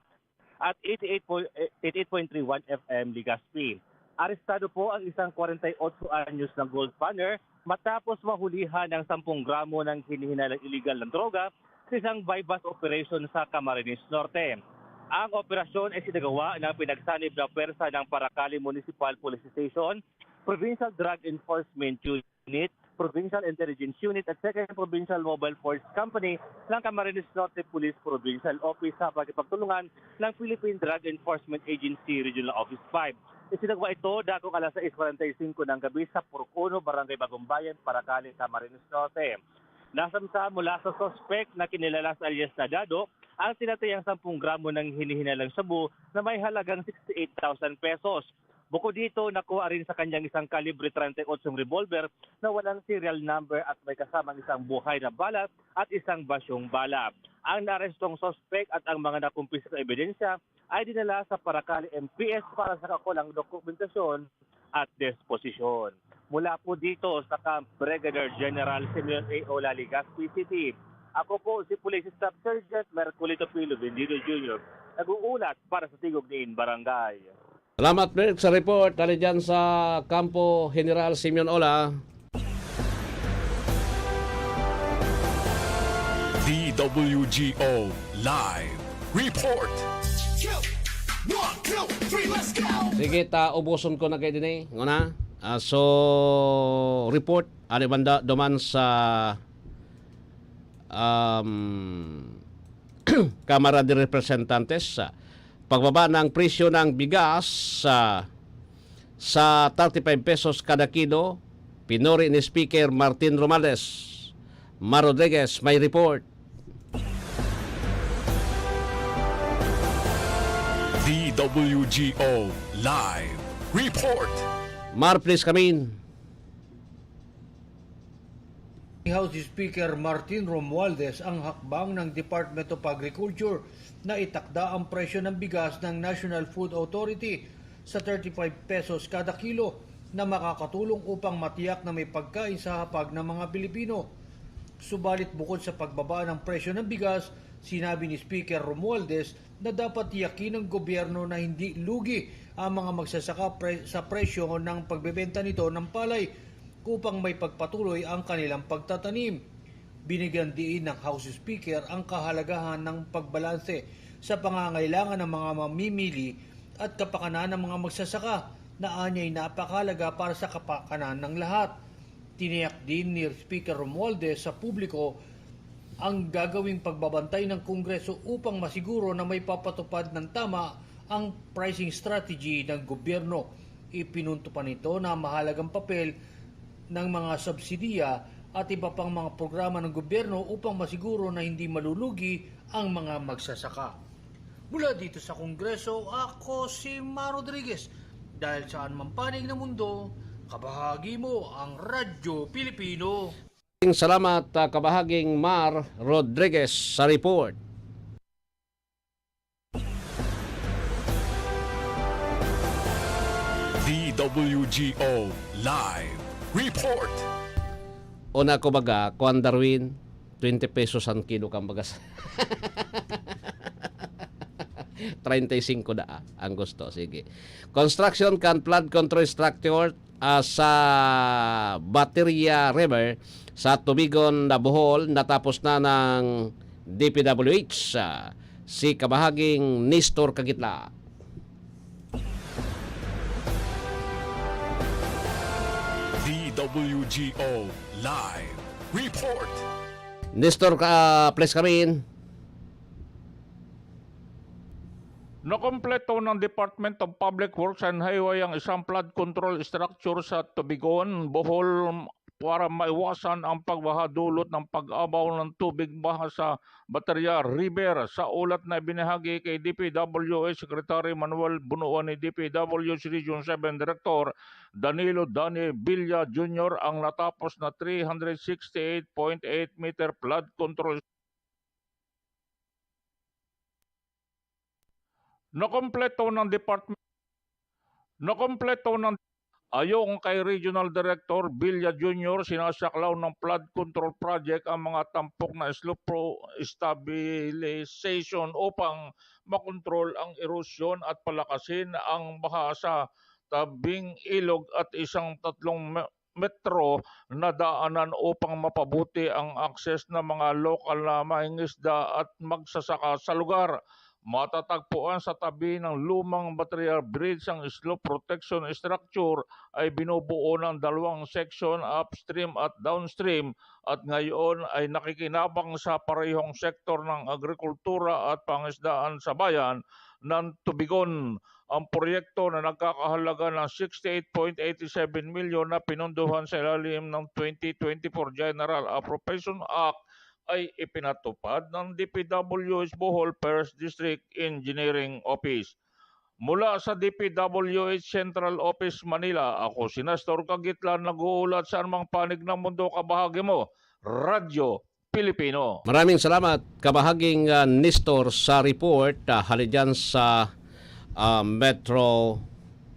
at eighty-eight point, eighty-eight point three one F M Legazpi. Arestado po ang isang kwarenta y otso anyos na gold panner matapos mahulihan ng sampung gramo ng hinihinalang iligal na droga sa isang buy-bust operation sa Camarines Norte. Ang operasyon ay sinagawa ng pinagsanib na pwersa ng Paracali Municipal Police Station, Provincial Drug Enforcement Unit, Provincial Intelligence Unit at Second Provincial Mobile Force Company ng Camarines Norte Police Provincial Office sa pakikipagtulungan ng Philippine Drug Enforcement Agency Regional Office five. Isinagawa ito dakong alas sais kwarenta y singko ng gabi sa Purok Uno, Barangay Bagong Bayan, Paracali, Camarines Norte. Nasamsa mula sa suspek na kinilala sa alias na Dado ang tinatayang sampung gramo ng hinihinalang shabu na may halagang sixty-eight thousand pesos. Bukod dito, nakuha rin sa kanyang isang kalibre treinta y ocho revolver na walang serial number at may kasamang isang buhay na bala at isang basyong bala. Ang naarestong suspek at ang mga nakumpiskang ebidensya ay dinala sa Paracali M P S para sa kakulang dokumentasyon at disposisyon. Mula po dito sa Camp Brigadier General Simeon A. Ola, Legazpi City, ako po si Police Staff Sergeant Merculito Pilo Vendido Junior, nag-uulat para sa Tigog nin Barangay. Salamat, Merx, sa report. Hali dyan sa Kampo General Simeon Ola. D W G O Live Report. Two, one, two, three, let's go! Sige, ta, ubuson ko na kayo din eh. Nguna, ah, so, report, ano banda, duman sa, um, Kamara de Representantes, ah, pagbaba ng presyo ng bigas, ah, sa thirty-five pesos kada kilo, pinuri ni Speaker Martin Romualdez. Mar Rodriguez may report. D W G O Live Report. Mar, please come in. Ni House Speaker Martin Romualdez ang hakbang ng Department of Agriculture na itakda ang presyo ng bigas ng National Food Authority sa thirty-five pesos kada kilo na makakatulong upang matiyak na may pagkain sa hapag ng mga Pilipino. Subalit bukod sa pagbaba ng presyo ng bigas, sinabi ni Speaker Romualdez na dapat tiyakin ng gobyerno na hindi lugi ang mga magsasaka pre- sa presyo ng pagbebenta nito ng palay upang may pagpatuloy ang kanilang pagtatanim. Binigyan diin ng House Speaker ang kahalagahan ng pagbalanse sa pangangailangan ng mga mamimili at kapakanan ng mga magsasaka na anya'y napakahalaga para sa kapakanan ng lahat. Tiniyak din ni Speaker Romualdez sa publiko ang gagawing pagbabantay ng Kongreso upang masiguro na may papatupad ng tama ang pricing strategy ng gobyerno. Ipinunto pa nito na mahalagang papel ng mga subsidiya at iba pang mga programa ng gobyerno upang masiguro na hindi malulugi ang mga magsasaka. Mula dito sa Kongreso, ako si Mar Rodriguez. Dahil saan man panig ng mundo, kabahagi mo ang Radyo Pilipino. Salamat, ah, kabahaging Mar Rodriguez sa report. W G O Live Report. Una ko baga, kuan Darwin, twenty pesos ang kilo kan bagas. Treinta y cinco daa ang gusto. Sige. Construction kan flood control structure, ah, sa Bateria River sa Tubigon na Bohol natapos na ng D P W H, ah, si Kabahaging Nestor Kagitla. D W G O Live Report. Nestor, ka, please come in. Nakompleto ng Department of Public Works and Highway ang isang flood control structure sa Tubigon, Bohol para maiwasan ang pagbaha dulot ng pag-abaw ng tubig baha sa Bateria River. Sa ulat na ibinahagi kay D P W H Secretary Manuel Bunuan ni D P W H Region seven Director Danilo Dani Villa Junior, ang natapos na three hundred sixty-eight point eight meter flood control Nakompleto ng department Nakompleto ng Ayon kay Regional Director Villa Junior, sinasaklaw ng flood control project ang mga tampok na slope pro stabilization upang makontrol ang erosyon at palakasin ang baha sa tabing ilog at isang tatlong me- metro na daanan upang mapabuti ang akses ng mga lokal na mangingisda at magsasaka sa lugar. Matatagpuan sa tabi ng lumang Bateria Bridge. Ang slope protection structure ay binubuo ng dalawang section, upstream at downstream, at ngayon ay nakikinabang sa parehong sektor ng agrikultura at pangisdaan sa bayan ng Tubigon. Ang proyekto na nagkakahalaga ng sixty-eight point eight seven milyon na pinondohan sa ilalim ng twenty twenty-four General Appropriation Act ay ipinatupad ng D P W H Bohol First District Engineering Office. Mula sa D P W H Central Office, Manila, ako si Nestor Kagitlan, nag-uulat sa anumang panig ng mundo, kabahagi mo, Radyo Pilipino. Maraming salamat, kabahaging, ah, Nestor, sa report, ah, hali dyan sa, ah, Metro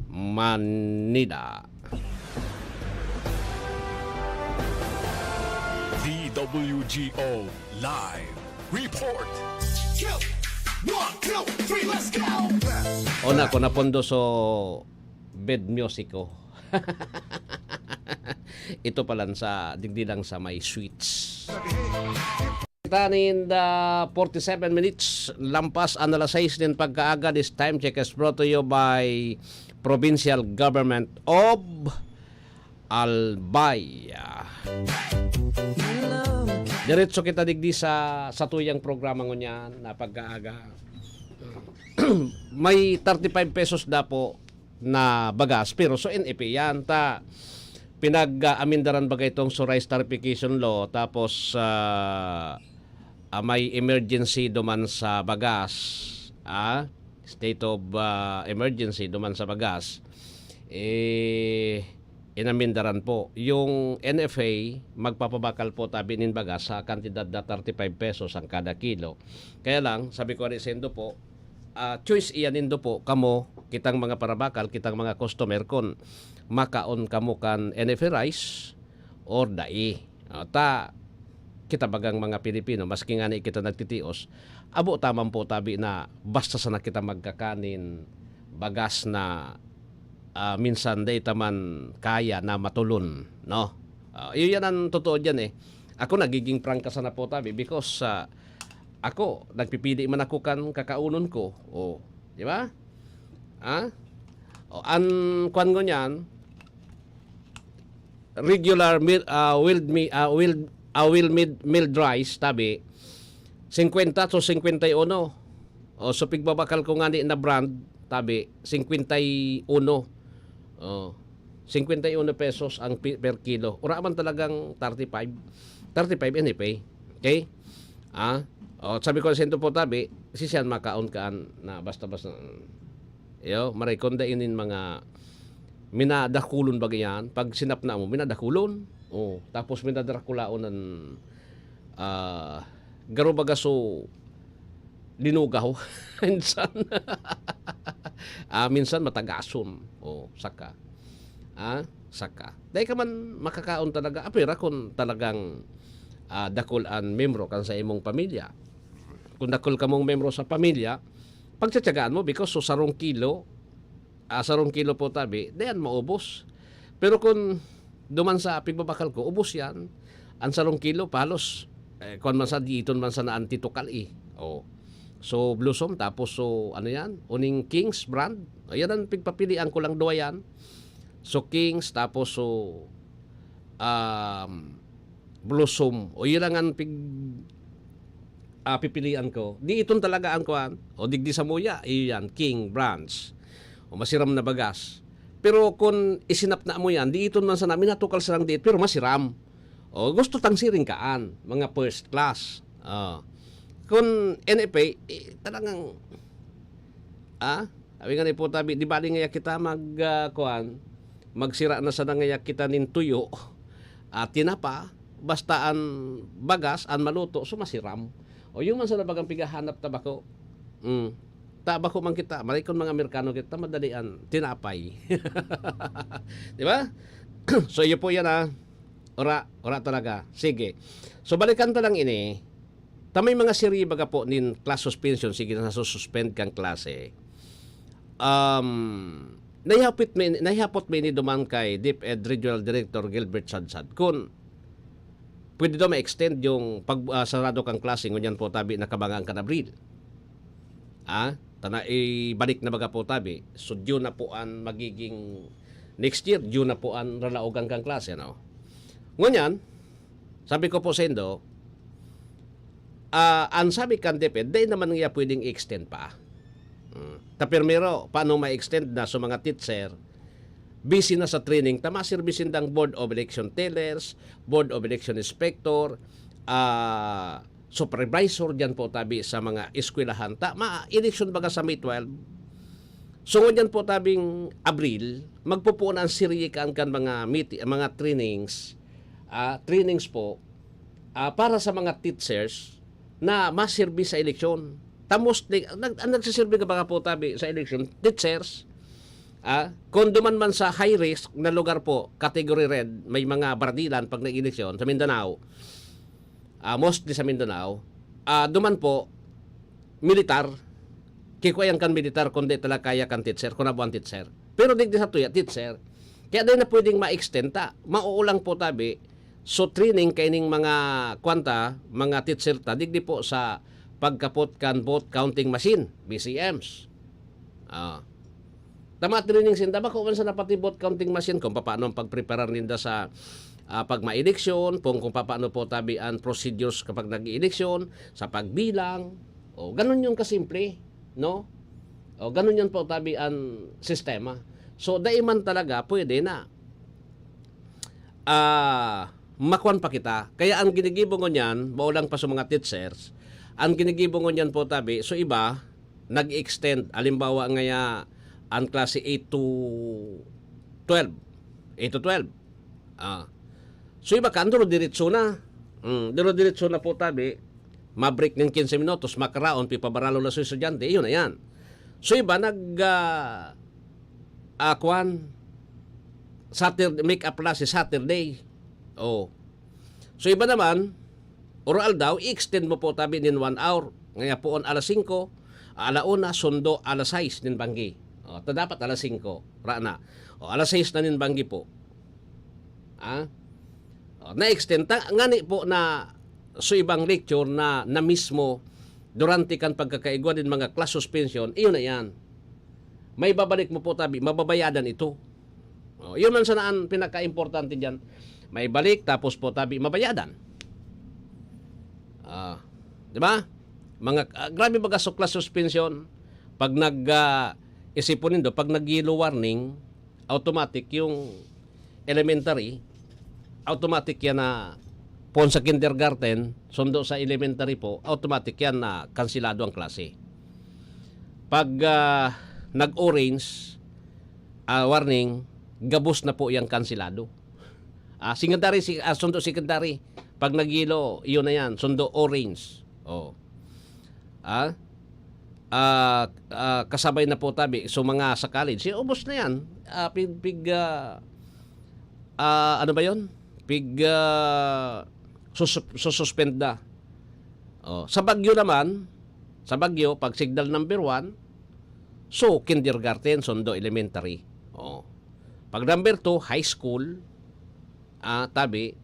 Manila. D W G O Live Report. Two, one, two, three, let's go! Ona ko napondo so bed music ko. Ito pa lang sa, digdi lang sa may switch. Tanin the forty-seven minutes lampas an alas sais nin pagkaaga. This time check is brought to you by Provincial Government of Albay. Diretso kita digdi sa satuyang programa ngunyan na pagkaaga. May thirty-five pesos na po na bagas, pero so N F A yan, ta pinag-aamindaran baga itong so rice tariffication law, tapos, ah, ah, may emergency duman sa bagas, ah, state of, ah, emergency duman sa bagas, eh, inamindaran po. Yung N F A, magpapabakal po tabi nin bagas sa kantidad na thirty-five pesos ang kada kilo. Kaya lang, sabi ko rin sa indo po, ah, choice iyan nindo po, kamo, kitang mga parabakal, kitang mga customer, kun makaon kamo kan N F A rice or dai. Ah, ta, kita bagang mga Pilipino, maski ngani kita nagtitios, abo ta man po tabi na basta sana kita magkakanin bagas na, ah, minsan dai ta man kaya na matulon, no? Ah, iyo yan ang totoo diyan, eh. Ako nagiging prangka sana po tabi because, ah, ako, nagpipili man ako kan kakaunon ko. O, di ba? Ah? O, an kwan ko niyan, regular meal, ah, willed me-, ah, willed, ah, well made milled rice, tabi, singkwenta to singkwenta y uno. O, so pigbabakal ko ngani na brand, tabi, singkwenta y uno. O, singkwenta y uno pesos ang pi-, per kilo. Ura man talagang thirty-five. Thirty-five N F A. Okay? Ah? O, sabi ko sa indo po tabi, si siyan makaon kaan na basta-basta. Yo, maray konda inin mga minadakulon baga yan. Pag sinapna mo, minadakulon. O, tapos minadrakulaon an, ah, garo baga so linugaw. Minsan. Ah, minsan matagason. O, saka. Ah, saka. Dai ka man makakaon talaga, apira kun talagang, ah, dakul an membro kan sa imong pamilya. Kun dakul kamong membro sa pamilya, pagtsatsagaan mo because so sarong kilo, ah, sarong kilo po tabi, di yan maubos. Pero kun duman sa pigbabakal ko, ubos yan. An sarong kilo, palos, eh, kuwan man sa, diiton man sa naan titukal eh. Oh. So, Blossom, tapos so, ano yan? Uning Kings brand. Ayan ang pigpapilian ko lang duwa yan. So, Kings, tapos so, um, Blossom. O, yun lang ang pig-, ah, pipilian ko. Diiton talaga ang kuwan. O, digdi sa muya, iyan, King brands. O, masiram na bagas. Pero kun isinapna mo yan, diiton man sana, minatukal sa lang diit, pero masiram. O, gusto tang siring kaan, mga first class. O. Kun N F A, eh, talagang, ah, sabi nga ni po tabi, di bali ngaya kita mag, ah, kuwan, magsira na sana ngaya kita nin tuyo, ah, tinapa, basta an bagas, an maluto, so masiram. O, yun man sana bagang pighahanap ta bako. Mm. Ta bako man kita, maray kun mga Amerikano kita, madali an tinapay. Di ba? So, iyo po yan, ah. Ora, ora talaga. Sige. So, balikan ta lang ini. Ta may mga serye baga po nin class suspension, sige, nasususpend kang klase. Um, naihapit mi, naihapot mi ini duman kay DepEd Regional Director Gilbert Sadsad kun pwede daw ma-extend yung pag-, ah, sarado kang klase, ngunyan po tabi nakabangaan kan Abril. Ah, tana ibalik na baga po tabi. So, June na po an magiging next year, June na po an ralaogan kang klase, no? Ngunyan, sabi ko po saindo, ah, an sabi kan DepEd, dai naman niya pwedeng i-extend pa. Hmm. Ta primero, paano ma-extend na sa mga teacher? Busy na sa training, ta maserbi sindang Board of Election Tellers, Board of Election Inspector, ah, supervisor diyan po tabi sa mga eskwelahan. Ta, ma-election baga sa May twelve. So, ngunyan po tabing Abril, magpupuon ang serye kan, kan mga meet-, mga trainings, ah, trainings po, ah, para sa mga teachers na maserbi sa eleksyon. Ta mostly, nag-, ang nagsiserbi ka baga po tabi sa eleksyon, teachers, ah, kung duman man sa high risk na lugar po, category red, may mga bardilan pag nag-eleksyon sa Mindanao, ah, mostly sa Mindanao, ah, duman po, militar, kikuayan kan militar kung di talaga kaya kan teacher, kung nabuhan teacher. Pero digdi sa tuya, teacher. Kaya di na pwedeng ma-extend ta. Mauulang po tabi, so training kaining mga kwanta, mga teacher ta, digdi po sa pagkapot kan vote counting machine, B C Ms. Ah. Tama, training sinda, bako man sa napatibot counting machine kung paano ang pagpreparar ninda sa, ah, pagmaeleksyon, kung, kung paano po tabi ang procedures kapag nag-ieleksyon, sa pagbilang. O, ganun yung kasimple, no? O, ganun yun po tabi ang sistema. So, dai man talaga pwede na, ah, makuan pa kita. Kaya ang ginigibo ngunyan, maulang pa sa mga teachers, ang ginigibo ngunyan po tabi, so iba, nag-extend. Halimbawa ngaya, ang klase eight to twelve. Eight to twelve. Ah. So, iba kan, duro diretso na. Mm, duro diretso na po tabi. Ma-break ng quince minutos, makaraon, pipabaralo na sa estudyante. Iyon na yan. So, iba nag, ah, ah, kwan, Saturday, make up na si Saturday. Oh. So, iba naman, oral daw, i-extend mo po tabi nin one hour. Ngaya poon alas singko, ala una, sundo alas sais nin banggi. O, ta dapat alas singko, ra na. O, alas sais na nin banggi po. Ah? O, na-extend ta, ngani po na so ibang lecture na, na mismo durante kan pagkakaigwa nin mga class suspension, iyon na yan. May babalik mo po tabi, mababayadan ito. O, yun man sana ang pinaka-importante diyan. May balik, tapos po tabi, mabayadan. Ah, di ba? Mga, ah, grabe baga so class suspension. Pag nag, ah, isipon nindo, pag nag-yellow warning, automatic yung elementary, automatic yan na pon sa kindergarten, sundo sa elementary po, automatic yan na kansilado ang klase. Pag, ah, nag-orange, ah, warning, gabos na po yang kansilado. Ah, secondary, si, ah, sundo secondary, pag nag-yellow, iyon na yan, sundo orange. Oh. Ah, ah, ah, kasabay na po tabi. So, mga sa college, eh, ubos na yan. Ah, pig, pig, ah, Ah, ano ba 'yon? Pig, ah, susup sususpend na. Oh, sa Baguio naman, sa Baguio, 'pag signal number one, so kindergarten, sundo elementary. Oh. 'Pag number two, high school, ah, tabi.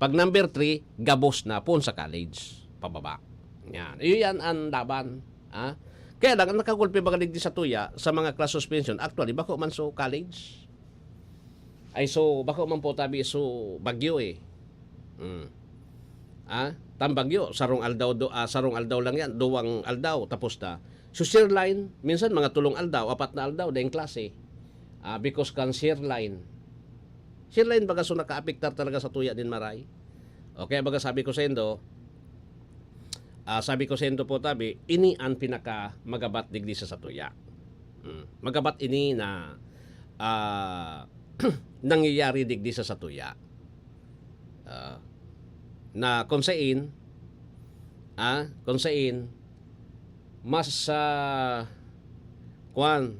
'Pag number three, gabos na, poon sa college, pababa. Yan. Iyo yan an laban, ah. Kaya lang, an nakagulpi baga digdi satuya, sa mga class suspension, actually, bako man so college. Ay, so, bako man po tabi so Baguio, eh. Hmm. Ah, ta an Baguio, sarong aldaw do ah, sarong aldaw lang yan, duwang aldaw, tapos na. So, Sirline, minsan mga tulong aldaw, apat na aldaw, daing klase. Ah, because kan Sirline. Sirline baga so nakaapektar talaga satuya nin maray. O kaya baga sabi ko saindo, ah, sabi ko saindo po tabi, ini an pinakamagabat digdi sa satuya. Hmm. Magabat ini na, ah, nangyayari digdi sa satuya. Ah, na kung sain, ah, kung sain, mas, ah, kuwan,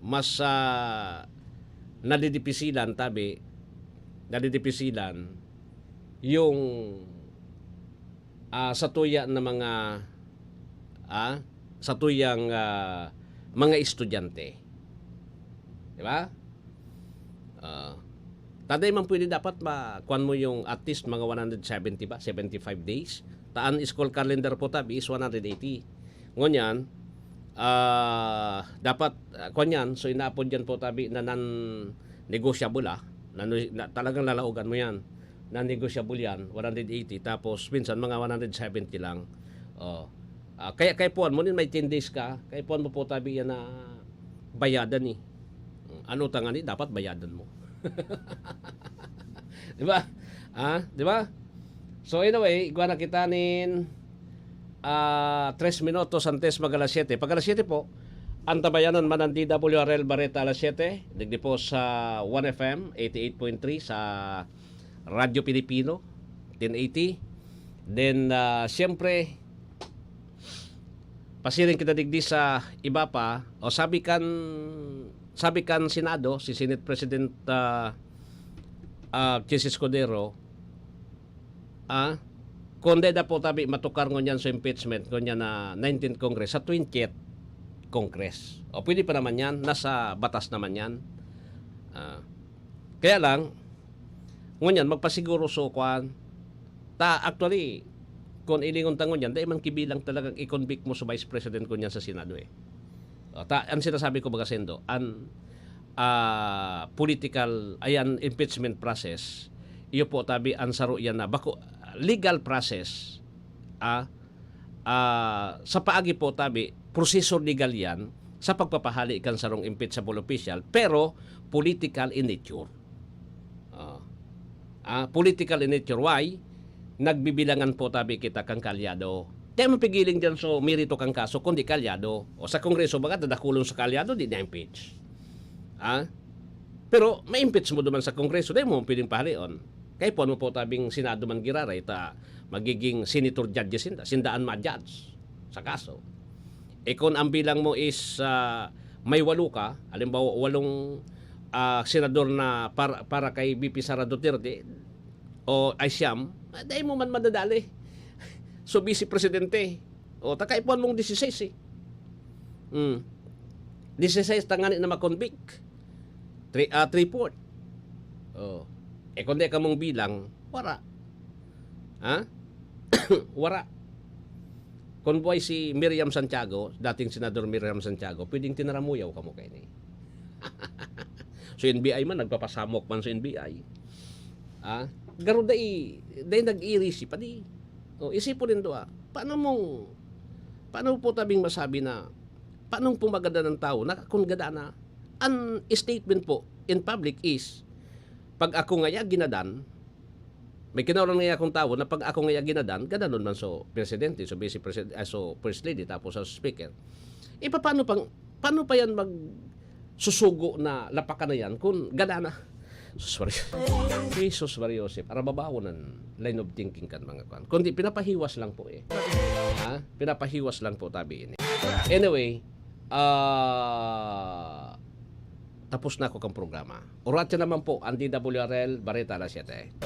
mas, ah, nadidipisilan, tabi, nadidipisilan yung, ah, satuya na mga, ah, satuyang, ah, mga estudyante. Di ba? Ah, ta dai man pwede dapat ma-, kuwan mo yung at least mga one hundred seventy ba? Seventy-five days. Ta an school calendar po tabi is one hundred eighty. Ngunyan, ah, dapat, ah, kuwan yan. So, inaapod yan po tabi na non-negotiable, ah. Na, na talagang lalaogan mo yan. Non-negotiable yan, one hundred eighty. Tapos, minsan, mga one hundred seventy lang. Oh. Ah, kaya, kaya puwan mo, nin may ten days ka, kaya puwan mo po tabi yan na bayadan, eh. An utang ngani dapat bayadan mo. Di ba? Ah, di ba? So anyway, igwa na kita nin, ah, tres minutos antes mag alas siyete. Pag alas siyete po, antabayanan man ang D W R L Bareta alas siyete, digdi po sa One F M eighty-eight point three sa Radyo Pilipino, ten eighty. Then, ah, siyempre, pasiring kita digdi sa iba pa. O sabi kan, sabi kan Senado, si Senate President, ah, ah, Chiz Escudero, ah, kung dai na po tabi matukar ngunyan sa impeachment, ngunyan na nineteenth Congress, sa twentieth Congress. O pwede pa naman yan, nasa batas naman yan. Ah, kaya lang, ngunyan, magpasiguro so kwan. Ta, actually, kung ilingon ta ngunyan, dai man kibilang talagang i-convict mo sa Vice President ngunyan sa Senado, eh. O, ta, ang sinasabi ko baga saindo, an, ah, political, ay, an impeachment process, iyo po tabi an saro yan na bako, legal process, ah, ah, sa paagi po tabi, proseso legal yan sa pagpapahali kan sarong impeachable official, pero political in nature. Ah. Ah, political in nature. Why? Nagbibilangan po tabi kita kan kaalyado. Dai mo pigiling diyan so merito kan kaso, kundi kaalyado. O sa Kongreso, baga dadakulon sa kaalyado, di na-impeach. Ah? Pero ma-impeach mo duman sa Kongreso, dai mo pwedeng pahalion. Kaya po, ano po tabing Senado man giraray, ta magiging senator judges sinda, sinda an ma-judge sa kaso. E kun ang bilang mo is, ah, may walo ka, halimbawa, walong, ah, senador na para, para kay V P Sara Duterte, o ay siyam, ah, dai mo man madadali. So, Vice Presidente, o, ta kaipuhan mong dieciséis, eh. Hmm. Dieciséis tangani na ma-convict. Three, ah, three-fourth. Oh. Eh, kung di ka mong bilang, wara. Ha? Wara. Kung buhay si Miriam Santiago, dating Senador Miriam Santiago, pwedeng tinaramuyaw ka mo kaini. So, N B I man, nagpapasamok man sa N B I. Ah, garo dai, dai nag-iirisi pa di. O, isipon nindo, ah. Paano mong, paano po tabing masabi na, paano pumagada ng tao na kung gada na? An statement po in public is, "Pag ako ngaya ginadan," may kinaoran ngaya akong tawo na pag ako ngaya ginadan, gadanon man so presidente, so vice president, ah, so first lady, tapos sa speaker. E, paano pang, paano pa yan magsusugo na lapakan na yan kung gada na? Sus Maria. Jesus Maria Joseph, arababawon ang line of thinking kan mga kwan. Kundi pinapahiwas lang po eh. Ha? Pinapahiwas lang po tabi ini. Anyway, ah, tapos na ako kang programa. Oratio naman po, ang D W R L, Bareta Alas Siyete.